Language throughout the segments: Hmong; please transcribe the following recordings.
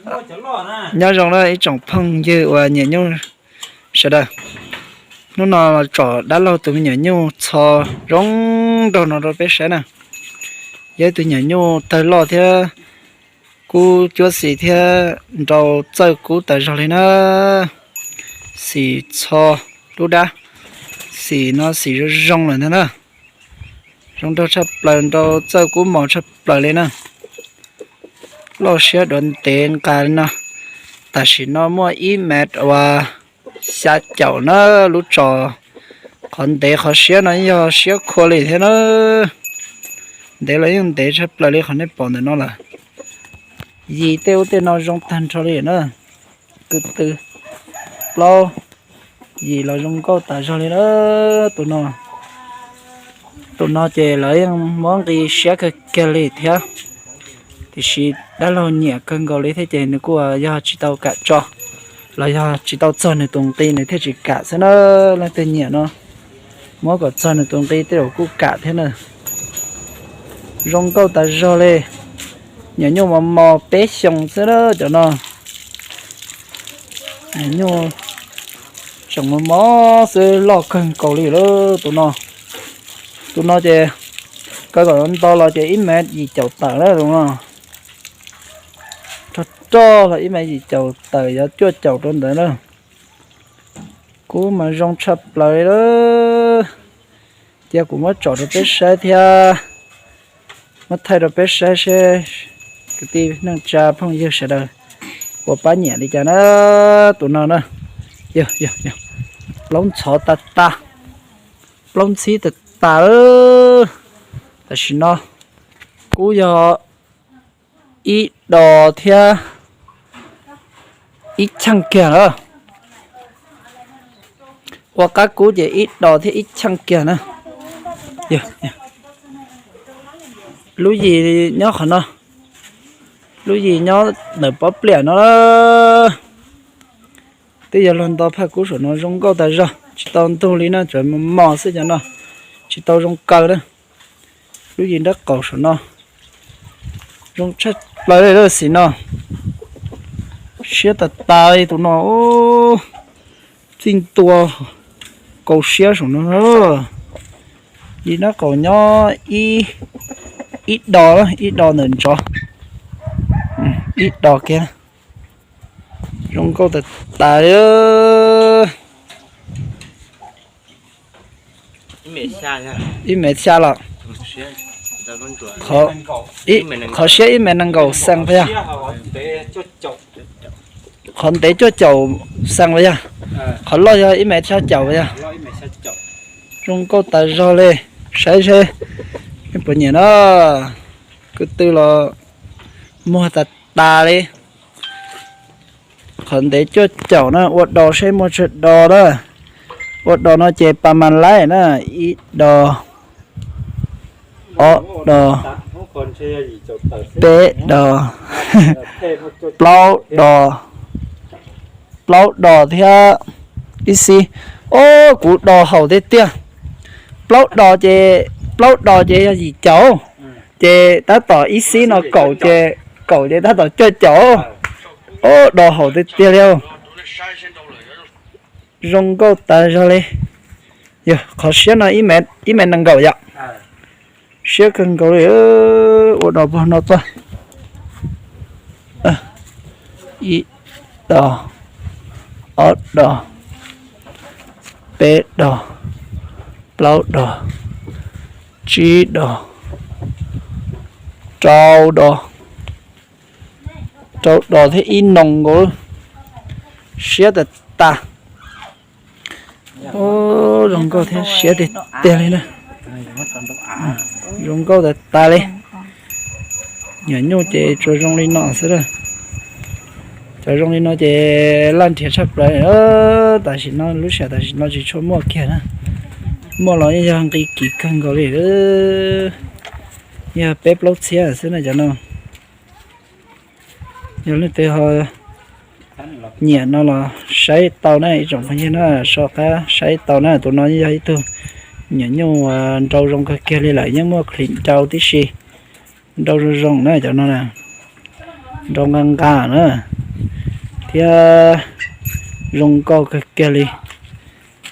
Nyob zoo na ib tsoom phooj ywg uas nyiam nyuj sawv daws. Hnub no tsom dab laug tus me nyuam nyuj txho zoo nraug no rau peb saib na. Yog ib tug nyuam nyuj tawg loj thiab kub cuab xim thiab nrau txawj kub tas zog li na. Xim txho lub dab, xim no xim zoo zoo lawm ntag na. Zoo nraug tshaj plaws, nrau txawj kub mos tshaj plaws li na. Loj siab dua ntev nqa li no. Tam sim no muaj ib mev uas xya caum na lub tso. Qhov ntev qhov siab no yog siab khua li thiab na. Ntev los yeej ntev tshaj plaws li qhov nej pom ntawm no lawm. Yim tej ub tej no zoo tag nrho li na. Kwv tw plaub yim los zoo nkauj tas zog li na. Tus no, tus no ces lawv yeej muab nqi siab kawg kiag li thiab. Tiam sis dab laug nyiam kawg nkaus li thiab ces nws kuj yog tsis tau kam tso, los yog tsis tau txog nws tus nqi nws thiaj tsis kam xwb na. Leej twg nyiam no muab kom txog nws tus nqi tej zaum kuj kam thiab na. Zoo nkauj tas zog li. Nyuam nyuj mos mos peb xyoos xwb na cov no. Nyuam nyuj tseem mos mos xwb, loj kawg nkaus li lawm tus no. Tus no ces kawg kom nto los ces ib mev yim caum tawm na tus no. Rog rog los ib mev yim caum tawm yog cuaj caum rau ntawd na. Kub mas zoo tshaj plaws li lawm. Cia kuv muab tsom rau peb saib thiab, muab thaij rau peb saib seb kwv tij neej tsa phooj ywg sawv daws puas pab nyiam li cas na. Tus no na, yog, yog, yog, plaub ntxhov tas tas, plaub ntxhib tas tas. Tam sim no kub yog ib dos thiab ib cheej kiag lawm. Ua qab kub ces ib dos thiab ib cheej kiag na. Lub yim nyob qhov no, lub yim nyob ntawm pob pliam no. Twb yog luag nto phaj kub saum no zoo nkauj tas zog, tsis tau ntug li na, tsuas mos mos xwb cov no, tsis tau zoo kaw na. Lub yim nraub qaum saum no zoo tshaj plaws li lawm xim no. Siab tas tas li tus no, txij ntua kaus siab saum no. Yim nraub qaum nyob ib dos, ib dos ntawm ntsov, ib dos kiag. Zoo nkauj tas tas li. Ib mev xya los? Qhov siab ib mev nees nkaum xees puas yog? Qhov ntev cuaj caum xees puas yog? Qhov loj yog ib mev xya caum puas yog? Zoo nkauj tas zog li. Saib seb nej puas nyiam na. Kwv tw los muag tas tas li. Qhov ntev cuaj caum na, ua dos seb muaj tsawg dos na. Ua dos no ces pas mas laib na, ib dos, ob dos, peb dos, plaub dos, plaub dos thiab ib xib. Ob, kuv dos haum tiag tiag. Plaub dos ces, plaub dos ces yog yim caum, ces tab tom ib xib no kaum ces, kaum ces tab tom cuaj caum. Ob, dos haum tiag tiag li. Zoo nkauj tas zog li. Yog qhov siab no ib mev nees nkaum yom. Siab kawg nkaus li. Ua dos pog no tuaj. Ib dos, ob dos, peb dos, plaub dos, tsib dos, rau dos, rau dos thiab ib noo nkaus. Siab tas tas. Zoo nkauj thiab siab tiag tiag li na. Zoo nkauj tas tas li. Nyuam nyuj ces tsuas zoo li no xwb a. Cov zoo li no ces laj nrhiav tshaj plaws. Tam sim no lub sij hawm tam sim no tsis tshua muaj kiag na. Muaj los yog nqi kiv kawg nkaus li. Yog peb plaub txhiab xwb na cov no. Yog leej twg ho nyiam no los saib tau na ib tsoom phooj ywg na, so qab saib tau na. Tus no yog ib tug nyuam nyuj nrau zoo kawg kiag li lawm, yeej muaj clip nrau tib si. Nrau zoo zoo na cov no na, nrau nqa nqa na. Thiab zoo nkauj kawg kiag li.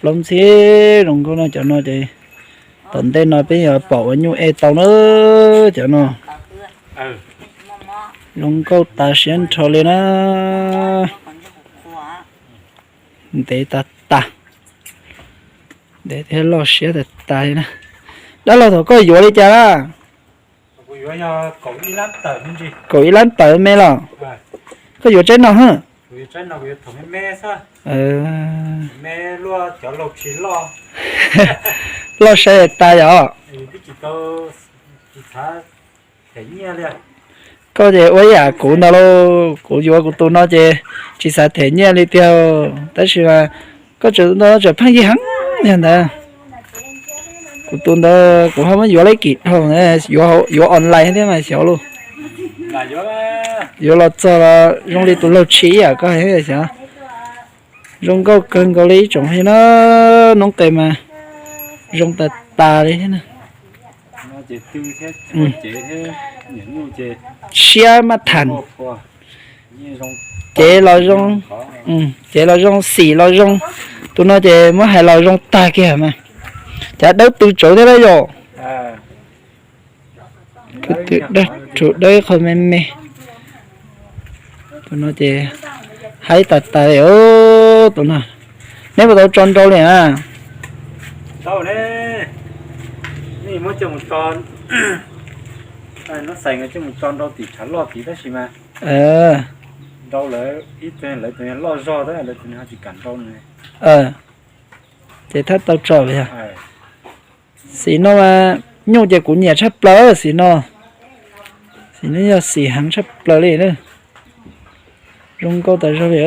Plaub ntxhib zoo nkauj no, cov no ces tom ntej no peb yuav pom ua nyuj ej tau na. Cov no zoo nkauj tas siab nrho li na. Ntev tas tas, ntev thiab loj siab tas tas li na. Dab laug, thaum koj yuav li cas na? Kaum ib lab tawm me los? Koj yuav tsaib no hab? Loj sai tas yom? Koj ces ua yam kuv ntawd lauj, kuv yuav kuv tus no ces tsis xav them nyiaj li tiag, tab sis mas koj tus no tseem pheej yig heev yog ntawd. Kuv tus ntawd kuv ho muab yuav laib kim dhau, yuav online thiab mas xyov lauj. Yuav los txog los zoo li tus laug tshis ib yam koj xyov. Zoo nkauj kawg nkaus li ib tsoom phooj ywg na, noob qes mas zoo tas tas li thiab na. Siab maj tham, cev los zoo, cev los zoo, xim los zoo. Tus no ces muab hais los zoo tag kiag mas, cav dawb tw tsawv thiab na yom. Dawb, dawb qhov me me. Tus no ces haib tas tas li tus no. Neb puas tau tso nrau li na? Ces thab tau tso li yog. Xim no mas nyuj ces kuv nyiam tshaj plaws xim no. Xim no yog xim heev tshaj plaws li na. Zoo nkauj tas zog li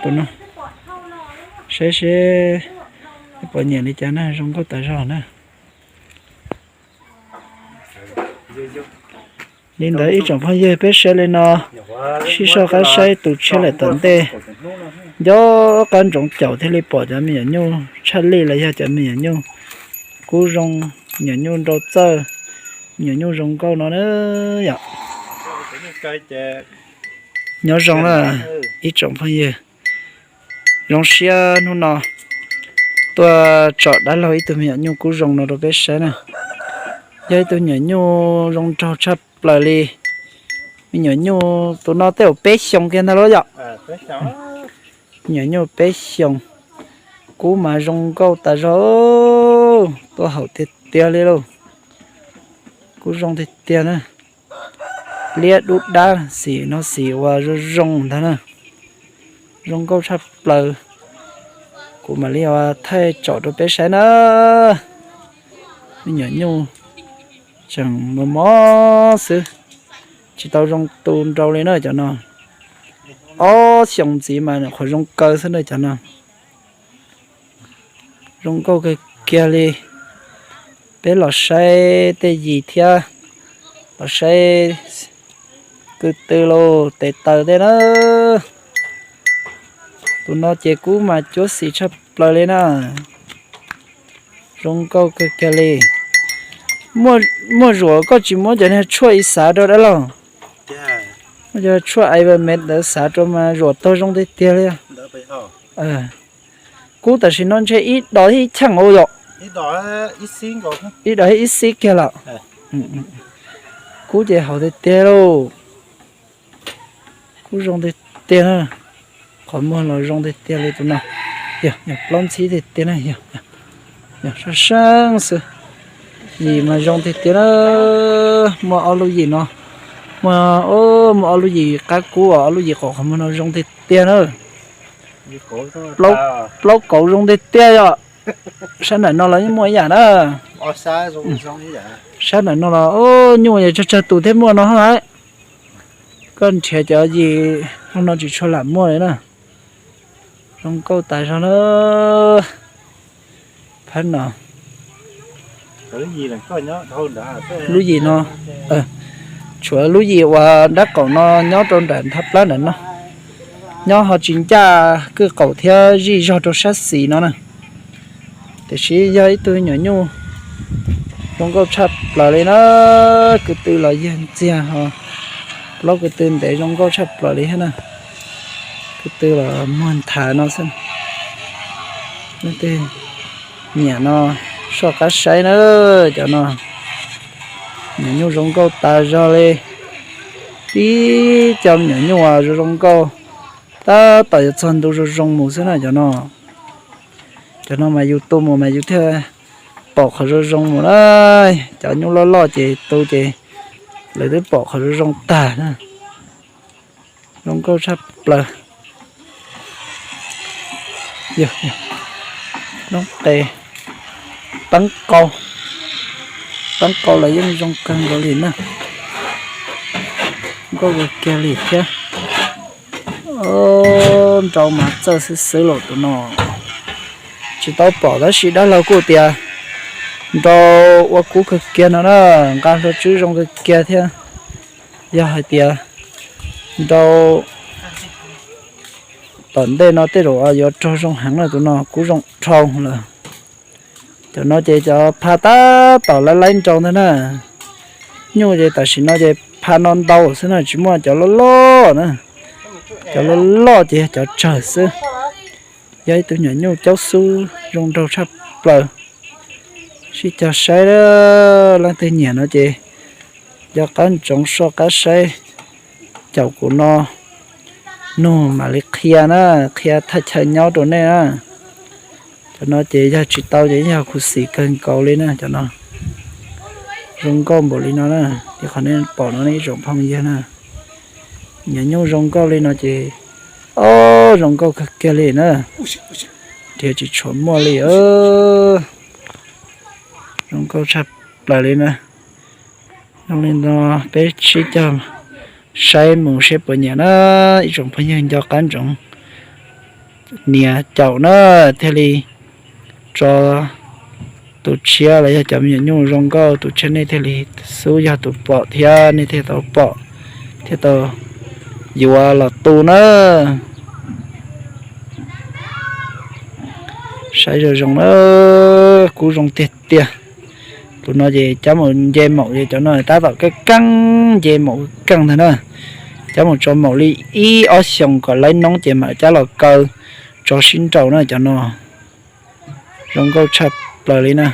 tus no. Saib seb puas nyiam li cas na, zoo nkauj tas zog na. Li ntawd ib tsoom phooj ywg, peb saib li no, sib soj qab saib tus tshiab lawm tom ntej. Nco qab ntsoov caum thiaj li pom cov me nyuam nyuj tshaj lij los yog cov me nyuam nyuj kub zoo, nyuam nyuj nrau txawj, nyuam nyuj zoo nkauj no na yom. Nyob zoo na ib tsoom phooj ywg. Zoo siab hnub no tuaj tsom dab laug ib tug me nyuam nyuj kub zoo no rau peb saib na. Yog ib tug nyuam nyuj zoo nraug tshaj plaws li. Me nyuam nyuj tus no tej zaum peb xyoos kiag ntag lauj yom. Me nyuam nyuj peb xyoos, kub mas zoo nkauj tas zog, tuaj haum tiag tiag li lauj. Kub zoo tiag tiag na. Liab dub dab, xim no xim uas zoo zoo ntag na. Zoo nkauj tshaj plaws. Kuv mam li thaij tsom rau peb saib na. Me nyuam nyuj tseem mos mos xwb, tsis tau zoo tu nrau li na cov no. Ob xyoos ntxiv mas nyuam qhuav zoo kaw xwb na cov no. Zoo nkauj kawg kiag li. Peb los saib tej yim thiab, los saib kwv tw los tes taw tej na. Tus no ces kub mas cuab xim tshaj plaws li na. Zoo nkauj kawg kiag li. Muaj zuam koj tsis muab cov niag tshuaj ib xav rau dab laug? Muab cov tshuaj Ivermectin ntawd xav rau mas zuam taug zoo tiag tiag li. Kub tam sim no ntshe ib dos thiab ib cheej ua yom. Ib dos thiab ib xib kiag lawm. Kub ces haum tiag tiag lauj. Kub zoo tiag tiag na. Qhov muag los zoo tiag tiag li tus no. Yog plaub ntxhib tiag tiag na, yog sab seeb xwb. Yim mas zoo tiag tiag na. Muaj ob lub yim no, muaj, muaj ob lub yim qab kub, ob lub yim qaum qhov muag no zoo tiag tiag na. Plaub kauv zoo tiag tiag yom. Sab nram no los yeej muaj ib yam na. Sab nram no los nyuj yog tsawg tsawg tus thiaj muaj no hos. Koj nrhiav cov yim no tsis tshua lam muaj li na. Zoo nkauj tas zog na. Phab no, lub yim no, tshuav lub yim uas nrab qaum no nyob rau nram nthab plab nram no, nyob ho tsis ncaj kwj qaum thiab zij zog rau sab xis no na. Tiam sis yog ib tug nyuam nyuj zoo nkauj tshaj plaws li na. Ko tw los yawg ntxiag ho, plaub ko tw ntev zoo nkauj tshaj plaws li thiab na. Twb los muag nthav no xwb. Leej twg nyiam no soj qab saib na, cov no. Nyuam nyuj zoo nkauj tas zog li. Ib co nyuam nyuj zoo zoo nkauj, tab tom yuav txog ntu zoo zoo mus xwb na cov no. Cov no mas yus tu mus mas yus thiaj pom qhov zoo zoo mus na. Cov nyuj loj loj ces tu ces lawv twb pom qhov zoo zoo tag na. Zoo nkauj tshaj plaws. Noob qes, peeb qau, peeb qau los yeej zoo kawg nkaus li na. Nkauj kawg kiag li thiab. Nrau mas txawj xwb xwb los tus no. Tsis tau pom tab sis dab laug kuj tias nrau ua kub kawg kiag no na, nqa hlua tswb zoo kawg kiag thiab. Yog hais tias nrau tom ntej no tej zaum yuav raug zoo heev na, tus no kub zoo dhau lawm. Cov no ces cov pha tab tom laib laib nrau ntag na. Nyuj ces tam sim no ces pha no ntau xwb na, tsis muaj cov loj loj na. Cov loj loj ces yog cov tsawg xwb. Yog ib tug nyuam nyuj caub xub zoo nraug tshaj plaws. Sib cog saib, leej twg nyiam no ces nco qab ntsoov soj qab saib caum kuv no, nug mam li qhia na, qhia thaj chaw nyob rau nej na. Cov no ces yog tsis tau ces yog khuv xim kawg nkaus li na cov no. Zoo nkauj npaum li no na, li qhov nej pom no ib tsoom phooj ywg na. Nyuam nyuj zoo nkauj li no ces, o, zoo nkauj kawg kiag li na. Nrhiav tsis tshua muaj li. Zoo nkauj tshaj plaws li na. Zoo li no peb sib cog saib mus seb puas nyiam na. Ib tsoom phooj ywg nco qab ntsoov nias caum na, thiaj li tso tus tshiab los yog cov me nyuam nyuj zoo nkauj tus tshiab nej thiaj li xub yog tus pom thiab nej thiaj tau pom thiaj tau yuav los tu na. Saib zoo zoo na, kub zoo tiag tiag. Tus no ces cab mus nce maum es cov no tab tom keej keej nce maum keej ntag na. Cab mus tso maum li ib ob xyoos kom laib noob ces mam cab los kaw tso sib nraus na cov no. Zoo nkauj tshaj plaws li na.